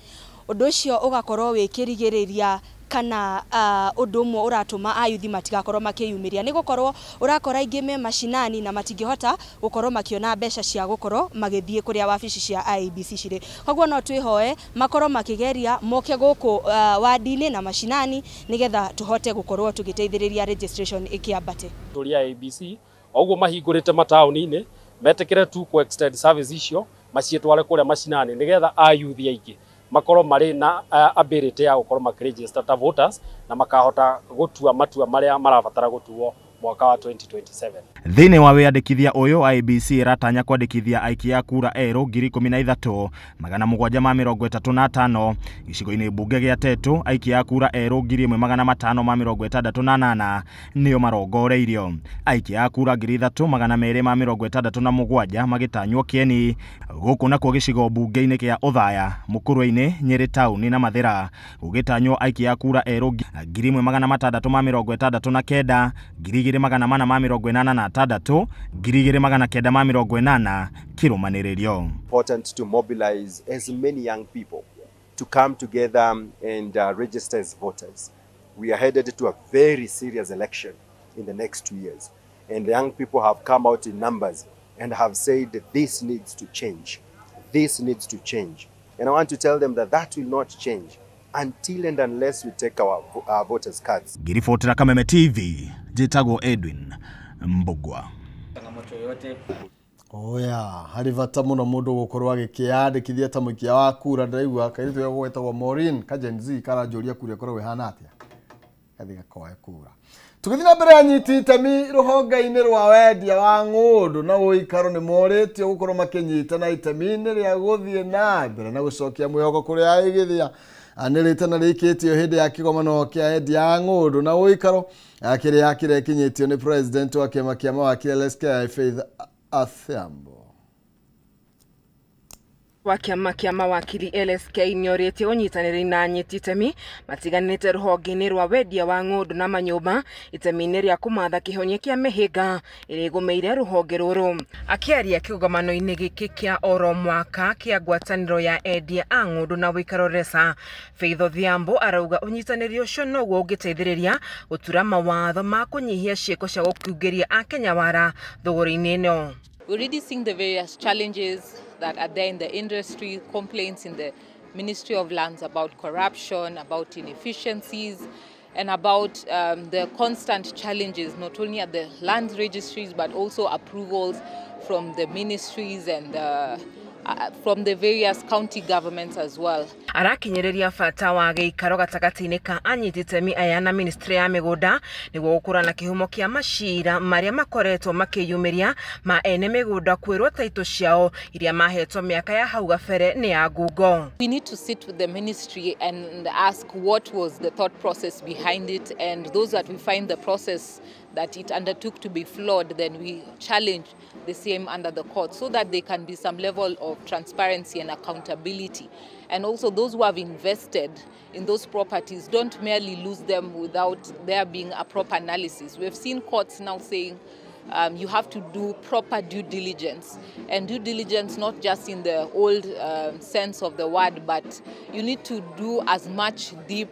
ũndũ ũcio ũgakorwo wĩ kĩrigĩrĩria kana ũndũ ũmwe ũratũma ayuthi matigakorwo makĩyumĩria, nĩ gũkorwo ũrakora aingĩ me macinani na matingĩhota gũkorwo makĩona mbeca cia gũkorwo magĩthiĩ kũrĩa wabici cia IEBC cirĩ. Koguo no twĩhoe makorwo makĩgeria moke gũkũ wandi-inĩ na macinani nĩgetha tũhote gũkorwo tũgĩteithĩrĩria registration ĩkĩambate. Tũria IEBC o ũguo mahingũrĩte mataũni-inĩ metĩkĩre tu ku extend service icio maciĩtware kũrĩa macinani nĩgetha ayuthi aingĩ makorwo marĩ na ability ya gũkorwo makĩregister ta voters na makahota gũtua matua marĩa marabatara gũtuo Mwaka wa 2027. Thĩinĩ wa wĩyandĩkithia ũyũ, IEBC ĩratanya kwandĩkithia aikia a kura erũ 13,735 gĩcigo-inĩ mbunge gĩa Tetu. Aikia a kura erũ 1568 nĩo marongoreirio. Aikia a kura 3,267 magĩtanywo Kieni. Gũkũ nakuo gĩcigo mbunge-inĩ kĩa Othaya, Mũkũrwe-inĩ, Nyĩrĩ taũni na Mathĩra gũgĩtanywo aikia a kura erũ 1,669, 2,486, 2,980 kĩrũmanĩrĩrio. Important to mobilize as many young people to come together and register as voters. We are headed to a very serious election in the next 2 years, and the young people have come out in numbers and have said that this needs to change. This needs to change. And I want to tell them that that will not change until and unless we take our voters' cards. Ngiribotera Kameme TV, njĩtagwo Edwin Mbugua. Oya, harĩ bata mũno mũndũ gũkorwo agĩkĩyandĩkithia ta mũikia wa kura. Ndĩraigua kairĩtu gakwa getagwo Maureen ka Gen Z karanjũria kura ĩkoragwo ĩhana atĩa, gathiĩ gakoe kura. Tũgĩthiĩ na mbere, anyiti itemi rũhonge-inĩ rwa wendia wa ng'ũndũ na ũikaro nĩ morĩtio gũkorwo makĩnyitana itemi-inĩ rĩa gũthiĩ na mbere na gũcokia mwĩhoko kũrĩ aigithia. Anĩrĩte na rĩkĩtio hĩndĩ ya kĩgomano kĩa endia a ng'ũndũ na ũikaro kĩrĩa kĩrekinyĩtio nĩ president wa kĩama kĩa mawakili LSK Faith Athiambo. Wa kĩama kĩa mawakili LSK nĩorĩtie ũnyitanĩri na anyiti itemi matiganĩte rũhonge-inĩ rwa wendia wa ng'ũndũ na manyũmba itemi-inĩ rĩa kũmatha kĩhonia kĩa mĩhĩnga ĩrĩa ĩgũmĩire rũhonge rũrũ. Akĩaria kĩgomano-inĩ gĩkĩ kĩa oro mwaka kĩa ngwatanĩro ya endia a ng'ũndũ na ũikaro RESA, Faith Odhiambo arauga ũnyitanĩri ũcio noguo ũngĩteithĩrĩria gũtura mawatho ma kũnyihia ciĩko cia gũkiungĩria akenya wara thũgũrĩ-inĩ ĩno. We're already seeing the various challenges that are there in the industry, complaints in the Ministry of Lands about corruption, about inefficiencies, and about the constant challenges, not only at the land registries, but also approvals from the ministries and from the various county governments as well. Arakinyĩrĩria bata wa gĩikaro gatagatĩ-inĩ ka anyiti itemi aya na ministry ya mĩgũnda nĩguo gũkũra na kĩhumo kĩa macira marĩa makoretwo makĩyumĩria ma ene mĩgũnda kwĩrwo taitũ ciao iria mahetwo mĩaka ya hau gabere nĩ ya ngungo. We need to sit with the ministry and ask what was the thought process behind it, and those that we find the process that it undertook to be flawed, then we challenge the same under the court so that there can be some level of transparency and accountability. And also those who have invested in those properties don't merely lose them without there being a proper analysis. We've seen courts now saying you have to do proper due diligence, and due diligence not just in the old sense of the word, but you need to do as much deep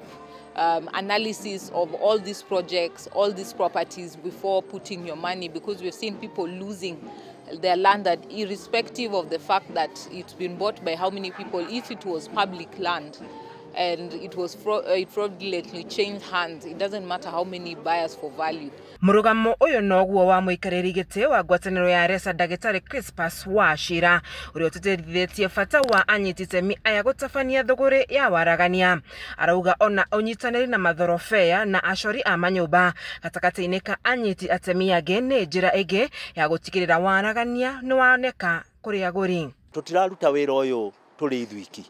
analysis of all these projects, all these properties before putting your money, because we've seen people losing their land that irrespective of the fact that it's been bought by how many people, if it was public land and it was it fraudulently changed hands, it doesn't matter how many buyers for value. Mũrũgamo ũyũ noguo wa mũikarĩri gĩtĩ wa ngwatanĩro ya RESA ndagĩtarĩ Crispus Wachira ũrĩa ũtĩtĩrithĩtie bata wa anyiti itemi aya gũtabania thũgũrĩ ya waragania. Arauga ona ũnyitanĩri na mathorobea na acori a manyũmba gatagatĩ-inĩ ka anyiti atemi angĩ nĩ njĩra ĩngĩ ya gũtigĩrĩra waragania nĩ woneka kũrĩ agũri. Tũtiraruta wĩra ũyũ tũrĩ ithuiki.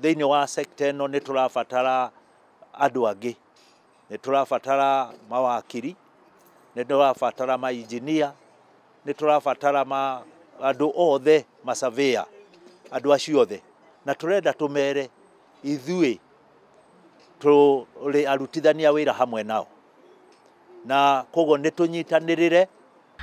Thĩinĩ wa sector ĩno nĩ tũrabatara andũ angĩ, nĩ tũrabatara mawakiri, nĩ tũrabatara mainjinia, nĩ tũrabatara andũ othe masavea, andũ acio othe, na tũrenda tũmere ithuĩ tũrĩ arutithania wĩra hamwe nao, na koguo nĩ tũnyitanĩrĩre.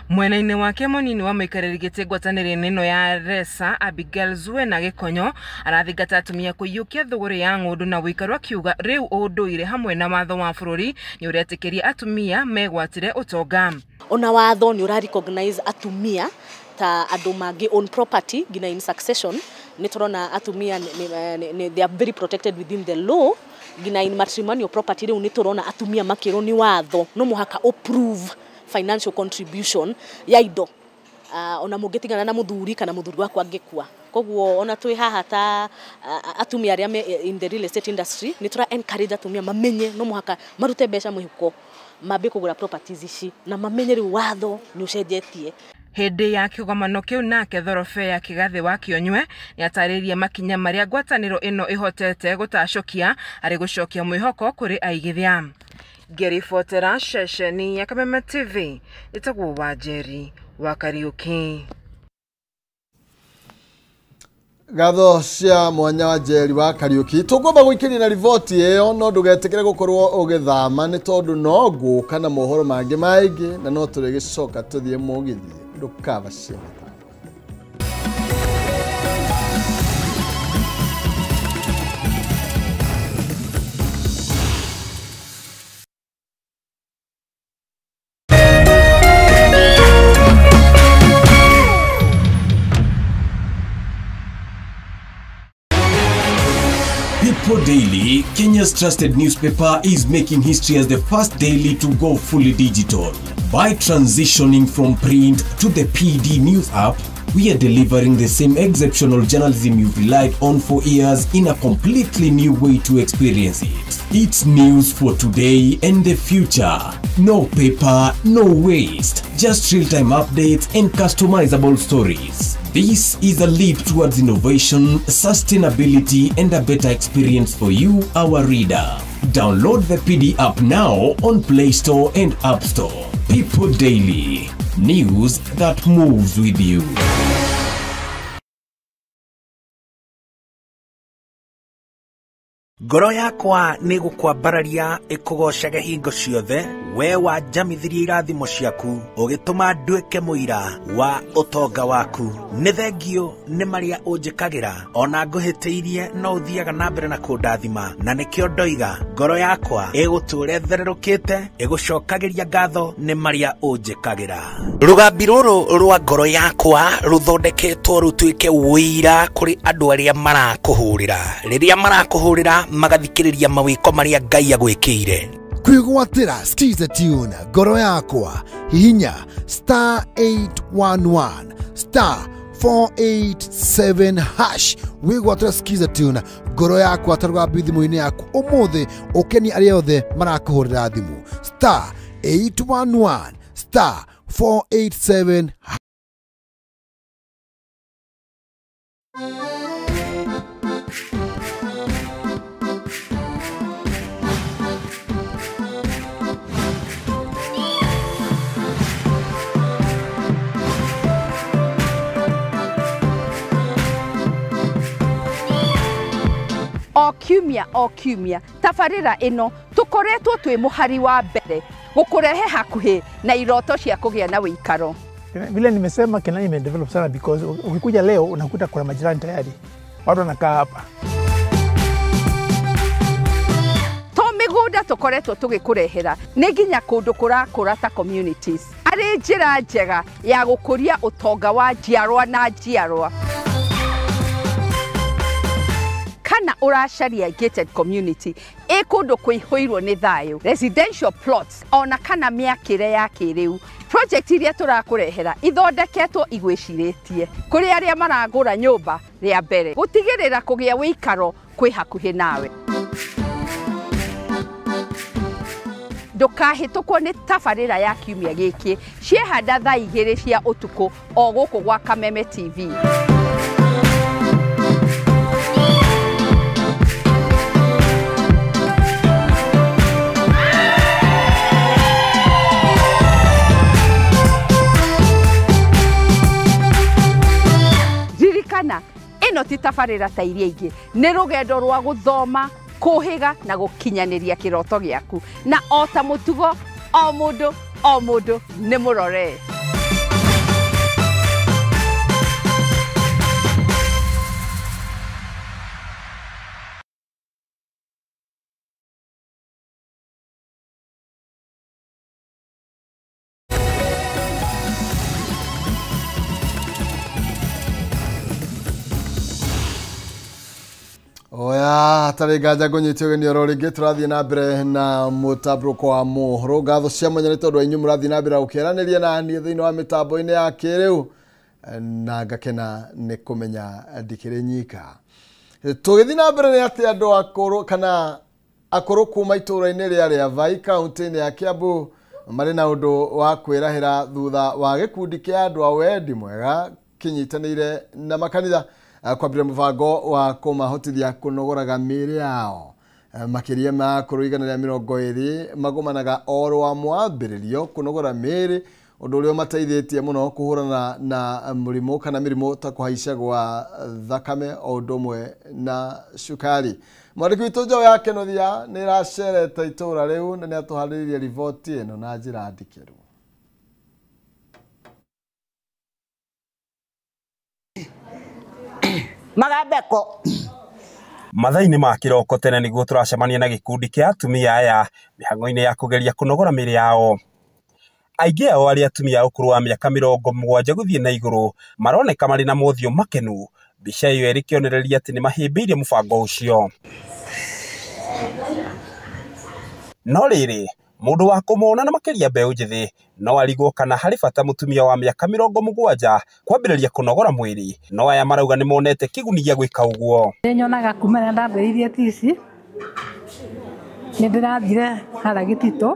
Mwena-inĩ wake mũnini wa mũikarĩri gĩtĩ ngwatanĩro-inĩ ĩno ya RESA Abigail Zuena Gĩkonyo arathingata atumia kũiyũkia thũgũrĩ ya ng'ũndũ na ũikaro akiuga rĩu ũndũire hamwe na watho wa bũrũri nĩ ũretĩkĩria atumia megwatĩre ũtonga. Ona watho nĩ ũra recognize atumia ta andũ mangĩ own property nginya in succession. Nĩ tũrona atumia they are very protected within the law nginya in matrimonial property. Rĩu nĩ tũrona atumia makĩrwo nĩ watho no mũhaka approve financial contribution ya indo ona mũngĩtigana na mũthuri kana mũthuri waku angĩkua. Koguo ona twĩ haha ta atumia arĩa me in the real estate industry nĩ tũra encourage atumia mamenye no mũhaka marute mbeca mũhuko mambe kũgũra properties ici na mamenye rĩu watho nĩ ũcenjetie. Hĩndĩ ya kĩgomano kĩu nake Thorobea Kĩgathĩ wa Kĩonywe nĩatarĩirie makinya marĩa ngwatanĩro ĩno ĩhotete gũtacũkia harĩ gũcokia mwĩhoko kũrĩ aigithia. Ngĩribotera ceceni ya Kameme TV, ĩtagwo Wanjeri wa Kariũki. Ngatho cia mwanya wa Njeri wa Kariũki. Tũkwamba gũikĩria na riboti ĩyo, no ndũgetĩkĩre gũkorwo ũgĩthama nĩ tondũ no ngũka na mohoro mangĩ maingĩ na no tũrĩgĩcoka tũthiĩ mũgithi. Ndũkabacie mĩtambo. People Daily, Kenya's trusted newspaper, is making history as the first daily to go fully digital. By transitioning from print to the PD News app, we are delivering the same exceptional journalism you've relied on for years in a completely new way to experience it. It's news for today and the future. No paper, no waste, just real-time updates and customizable stories. This is a leap towards innovation, sustainability, and a better experience for you, our reader. Download the PD app now on Play Store and App Store. People Daily, news that moves with you. Ngoro yakwa nĩ gũkwambararia ĩkũgocage hingo ciothe, we wanjamithirie irathimo ciaku, ũgĩtũma nduĩke mũira wa ũtonga waku. Nĩ thengio nĩ marĩa ũnjĩkagĩra, ona ngũhĩtĩirie no ũthiaga na mbere na kũndathima, na nĩkĩo ndoiga ngoro yakwa ĩgũtũũra ĩthererũkĩte, ĩgũcokagĩria ngatho nĩ marĩa ũnjĩkagĩra. Rũgambi rũrũ rwa ngoro yakwa rũthondeketwo rũtuĩke ũira kũrĩ andũ arĩa marakũhũrĩra. Rĩrĩa marakũhũrĩra magathikĩrĩria mawĩko marĩa Ngai agwĩkĩire. Kwĩgwatĩra Skiza Tune ngoro yakwa, hihinya star 811 star 487 hash wĩgwatĩra Skiza Tune ngoro yakwa ta rũgambi thimũ-inĩ yaku ũmũthĩ, ũkenie arĩa othe marakũhũrĩra thimũ star 811 star 487. O kiumia tabarĩra ĩno tũkoretwo twĩ mũhari wa mbere gũkũrehe hakuhĩ na iroto cia kũgĩa na wĩikaro. Vile nimesema Kenani imedevelop sana because ukikuja leo unakuta kuna majirani tayari, watu wanakaa hapa. To mĩgũnda tũkoretwo tũgĩkũrehera nĩ nginya kũndũ kũrakũra ta communities, arĩ njĩra njega ya gũkũria ũtonga wa njiarwa na njiarwa. Kana ũracaria gated community ĩ kũndũ kũihũirwo nĩ thayũ, residential plots ona kana mĩakĩre ya kĩrĩu, project iria tũrakũrehera ithondeketwo igwĩcirĩtie kũrĩ arĩa maragũra nyũmba rĩa mbere gũtigĩrĩra kũgĩa wĩikaro kwĩ hakuhĩ nawe. Ndũkahĩtũkwo nĩ tabarĩra ya kiumia gĩkĩ ciehanda thaa 2 cia ũtukũ o gũkũ gwa Kameme TV. Ririkana ĩno ti tabarĩra ta iria ingĩ, nĩ rũgendo rwa gũthoma, kũhĩga na gũkinyanĩria kĩroto gĩaku, na o ta mũtugo o mũndũ nĩ mũrore. Oya tarĩ nganja ngũnyite ũgeni oro rĩngĩ tũrathiĩ na mbere na mũtambũrũko wa mohoro. Ngatho cia mwanya nĩ tondũ inyuĩ mũrathiĩ na mbere gũkĩaranĩria na niĩ thĩinĩ wa mĩtambo-inĩ ya kĩrĩu, na ngakena nĩ kũmenya ndikĩrĩ nyika. Tũgĩthiĩ na mbere nĩ atĩ andũ akũrũ kana Akũrũ kuma itũũra-inĩ rĩa Rĩavai kaunti-inĩ ya Kiambu marĩ na ũndũ wa kwĩrahĩra thutha wa gĩkundi kĩa andũ a wendi mwega kĩnyitanĩire na makanitha kwambĩrĩria mũbango wa kũmahotithia kũnogoraga mĩĩrĩ yao. Makĩria ma akũrũ 120 magomanaga o rwa mwambĩrĩrio kũnogora mĩĩrĩ, ũndũ ũrĩa ũmateithĩtie mũno kũhũrana na mũrimũ kana mĩrimũ ta kũhaica gwa thakame o ũndũ ũmwe na cukari. Mwandĩki witũ Njaũ ya Kenothia nĩ ĩracerete itũũra rĩu na nĩ atũharĩrĩirie riboti ĩno na njĩra ndikĩru. Magambeko Mathaa-inĩ ma kĩroko tene nĩguo tũracemania na gĩkundi kĩa atumia aya mĩhang'o-inĩ ya kũgeria kũnogora mĩĩrĩ yao. Aingĩ ao arĩa atumia a ũkũrũ wa mĩaka 70 gũthiĩ na igũrũ maroneka marĩ na mothiũ makenu, mbica ĩyo ĩrĩ kĩonereria atĩ nĩ mahĩmbĩirie mũbango ũcio. No rĩrĩ, mũndũ wa kũmona na makĩria mbeũ njĩthĩ no arigwo kana harĩ bata mũtumia wa mĩaka 70 kwambĩrĩria kũnogora mwĩrĩ, no aya marauga nĩ monete kĩguni gĩa gwĩka ũguo. Nĩ nyonaga kuma rĩrĩa ndambĩrĩirie tici nĩ ndĩrathire harĩa gĩtitũ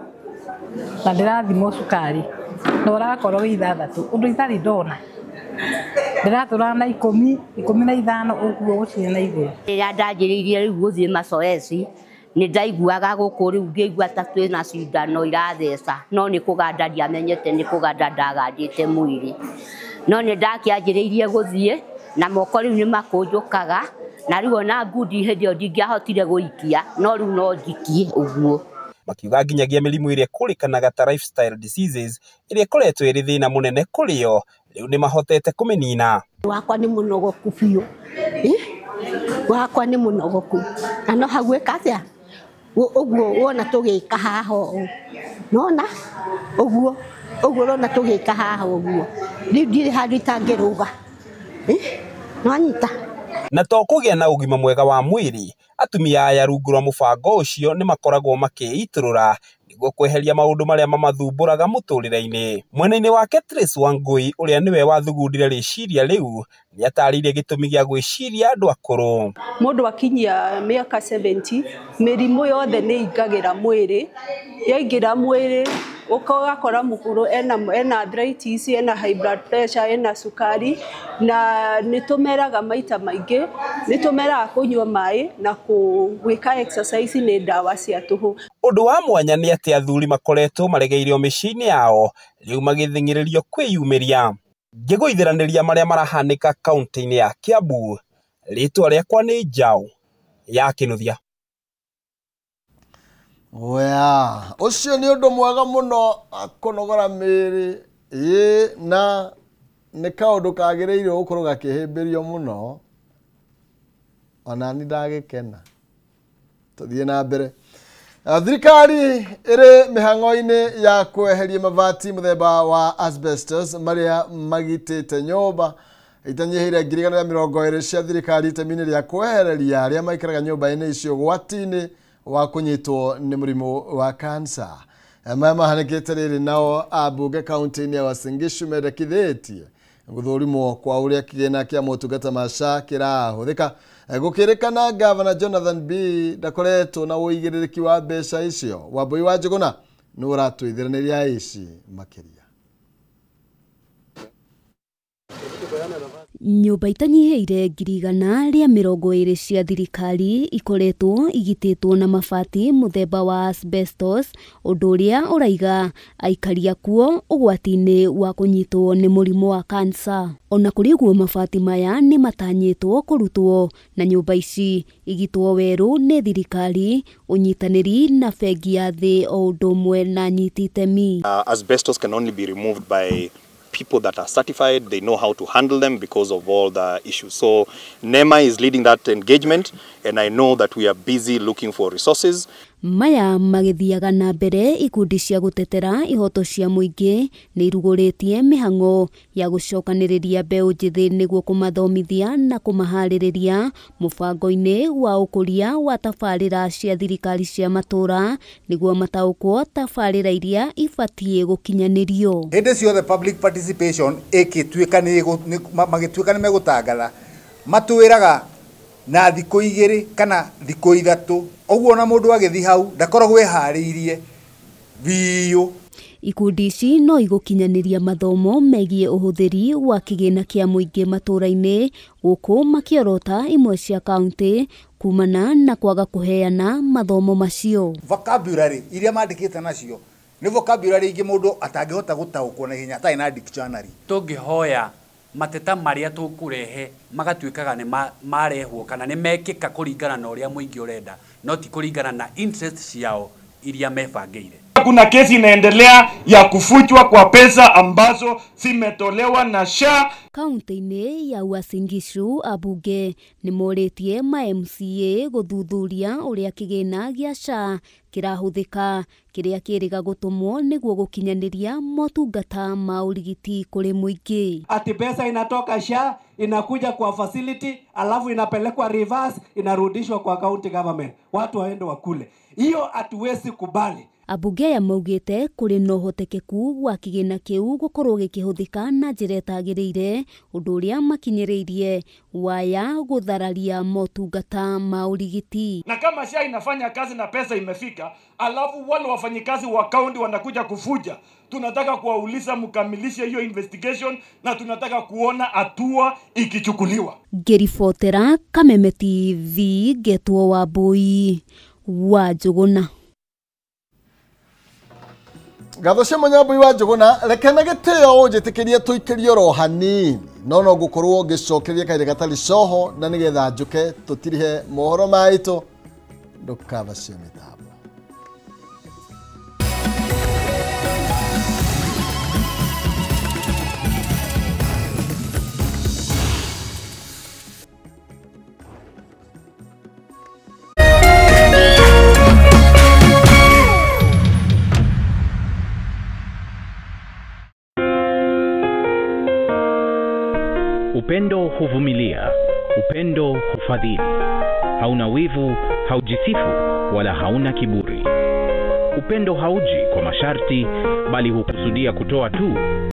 na ndĩrathimwo cukari na ũrakorwo wĩ 6 ũndũ itarĩ ndona. Ndĩratũraga na 10, 15 ũguo gũkinya na igũrũ. Rĩrĩa ndanjĩrĩirie rĩu gũthiĩ macoeci nĩ ndaiguaga gũkũ rĩu ngĩigua ta twĩna cindano iratheca, no nĩ kũganda ndiamenyete nĩ kũganda ndagandĩte mwĩrĩ, no nĩ ndakĩanjĩrĩirie gũthiĩ na moko rĩu nĩ makũnjũkaga na rĩu ona ngundi hĩndĩ ĩyo ndingĩahotire gũikia, no rĩu no njikie ũguo. Makiuga nginyagia mĩrimũ ĩrĩa ĩkũrĩkanaga ta lifestyle diseases ĩrĩa ĩkoretwo ĩrĩ thĩna mũnene kũrĩ o rĩu nĩ mahotete kũmĩnina. Wakwa nĩ mũnogoku biũ, wakwa nĩ mũnogoku na no hau gwĩka atĩa ũguo wona tũgĩka haha ũũ, nona ũguo ũguo ũrona tũgĩka haha ũguo, rĩu ndirĩ handũ itangĩrũga, nĩwanyita. Na to kũgĩa na ũgima mwega wa mwĩrĩ, atumia aya rungu rwa mũbango ũcio nĩ makoragwo makĩitũrũra nĩguo kweheria maũndũ marĩa mamathumbũraga mũtũrĩre-inĩ. Mwena-inĩ wake Trace Wangui ũrĩa nĩwe wathugundire rĩciria rĩu nĩ atarĩirie gĩtũmi gĩa gwĩciria andũ akũrũ. Mũndũ akinyia mĩaka 70 mĩrimũ yothe nĩ ĩingagĩra mwĩrĩ, yaingĩra mwĩrĩ ũgakora mũkũrũ ena arthritis, ena high blood pressure, ena cukari, na nĩ tũmeraga maita maingĩ, nĩ tũmeraga kũnyua maĩ na gwĩka exercise nĩ ndawa cia tũhũ. Ũndũ wa mwanya nĩ atĩ athuri makoretwo maregeirio mĩciĩ-inĩ yao rĩu magĩthing'ĩrĩrio kwĩyumĩria. Ngĩgũithiranĩria marĩa marahanĩka kaunti-inĩ ya Kiambu, rĩtwa rĩakwa nĩ Njaũ ya Kĩnuthia. Oya, ũcio nĩ ũndũ mwega mũno kũnogora mĩĩrĩ ĩ na nĩ kaũndũ kagĩrĩirwo gũkorwo gakĩhĩmbĩrio mũno, ona ni ndagĩkena. Tũthiĩ na mbere. Thirikari ĩrĩ mĩhang'o-inĩ ya kweheria mabati mũthemba wa asbestos marĩa magitĩte nyũmba itanyihĩire 120 cia thirikari itemi-inĩ rĩa kwehereria arĩa maikaraga nyũmba-inĩ icio ũgwati-inĩ wa kũnyitwo nĩ mũrimũ wa kansa. Maya mahanĩkĩte rĩrĩ nao ambunge kaunti-inĩ ya Uasin Gishu mendekithĩtie gũthũrimwo kwa ũrĩa kĩgĩna kĩa motungata ma SHA kĩrahũthĩka. Gũkĩrĩkana Gavana Jonathan B ndakoretwo na ũigĩrĩrĩki wa mbeca icio. Wambui wa Njũgũna nĩ ũratwĩthiranĩria ici makĩria. Nyũmba itanyihĩire 120 cia thirikari ikoretwo igitĩtwo na mabati mũthemba wa asbestos, ũndũ ũrĩa ũraiga aikari akuo ũgwati-inĩ wa kũnyitwo nĩ mũrimũ wa kansa. Ona kũrĩ ũguo mabati maya nĩ matanyĩtwo kũrutwo na nyũmba ici igitwo werũ nĩ thirikari, ũnyitanĩri na bengi ya thĩ o ũndũ ũmwe na anyiti itemi. Asbestos can only be removed by people that are certified. They know how to handle them because of all the issues. So NEMA is leading that engagement, and I know that we are busy looking for resources. Maya magĩthiaga na mbere ikundi cia gũtetera ihoto cia mũingĩ nĩ irugũrĩtie mĩhang'o ya gũcokanĩrĩria mbeũ njĩthĩ nĩguo kũmathomithia na kũmaharĩrĩria mũbango-inĩ wa ũkũria wa tabarĩra cia thirikari cia matũũra nĩguo mataũkwo tabarĩra iria ibatiĩ gũkinyanĩrio. Hĩndĩ ciothe public participation ĩgĩtuĩka nĩ magĩtuĩka nĩ megũtangatha matwĩraga Na thikũ 2 kana thikũ 3 ũguo na mũndũ agĩthiĩ hau ndakoragwo eharĩirie biũ. Ikundi ici no igũkinyanĩria mathomo megiĩ ũhũthĩri wa kĩgĩna kĩa mũingĩ matũra-inĩ gũkũ makĩorota imwe cia kaunti kumana na kwaga kũheana mathomo macio. Vocabulary iria mandĩkĩte nacio nĩ vocabulary ingĩ mũndũ atangĩhota gũtaũkwo na ihenya atarĩ na dictionary. Tũngĩhoya mateta marĩa tũkũrehe magatuĩkaga nĩ marehwo kana nĩ mekĩka kũringana na ũrĩa mũingĩ ũrenda, no ti kũringana na interest ciao iria mebangĩire. Kuna kesi inaendelea ya kufuchwa kwa pesa ambazo zimetolewa na SHA. Kaunti-inĩ ya Uasin Gishu abunge nĩ morĩtie ma MCA gũthuthuria ũrĩa kĩgĩna gĩa SHA kĩrahũthĩka kĩrĩa kĩrĩga gũtũmwo nĩguo gũkinyanĩria motungata ma ũrigiti kũrĩ mũingĩ. Ati pesa inatoka SHA inakuja kwa facility alafu inapelekwa reverse inarudishwa kwa county government, watu waende wakule. Hiyo hatuwezi kubali. Abunge aya maugĩte kũrĩ na ũhotekeku wa kĩgĩna kĩu gũkorwo gĩkĩhũthĩka na njĩra ĩtagĩrĩire, ũndũ ũrĩa makinyĩrĩirie waya gũthararia motungata ma ũrigiti. Na kama SHA inafanya kazi na pesa imefika, alafu wale wafanyikazi wa kaunti wanakuja kufuja, tunataka kuwauliza mkamilishe hiyo investigation na tunataka kuona hatua ikichukuliwa. Ngĩribotera Kameme TV ngetwo Wambui wa Njũgũna. Ngatho cia Mũnyambui wa Njũgũna, reke na gĩtĩo ũnjĩtĩkĩrie tũikĩrie oro hanini no ngũkorwo ngĩcokeria kahinda gatarĩ coho na nĩgetha njũke tũtirihe mohoro maitũ. Ndũkabacie mĩtambo. Upendo huvumilia, upendo hufadhili, hauna wivu, haujisifu, wala hauna kiburi. Upendo hauji kwa masharti, bali hukusudia kutoa tu.